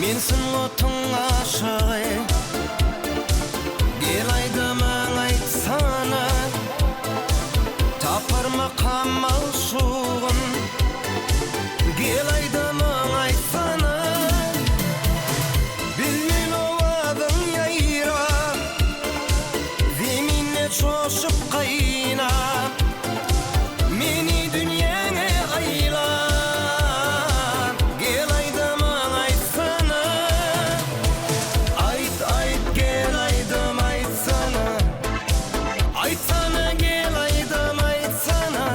Менсің отың ашығы, кел айдымың айтсана, тапарма қамал шуғын, кел айдымың айтсана. Білмен овадың яйра, земинне чошып қайна, мені дүниеңе айла. Кел айдымың айтсана, айт, айт, кел айдым айтсана, айтсана, кел айдым айтсана,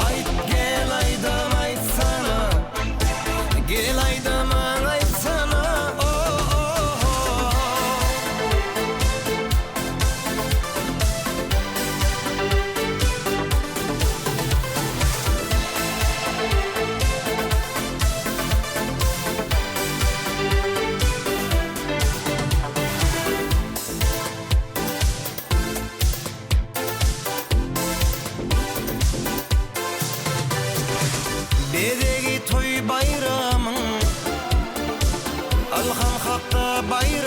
айт, кел айдым айтсана, кел айдымың айтсана. Бедеги той байрамың, Алхам хақта байрамың.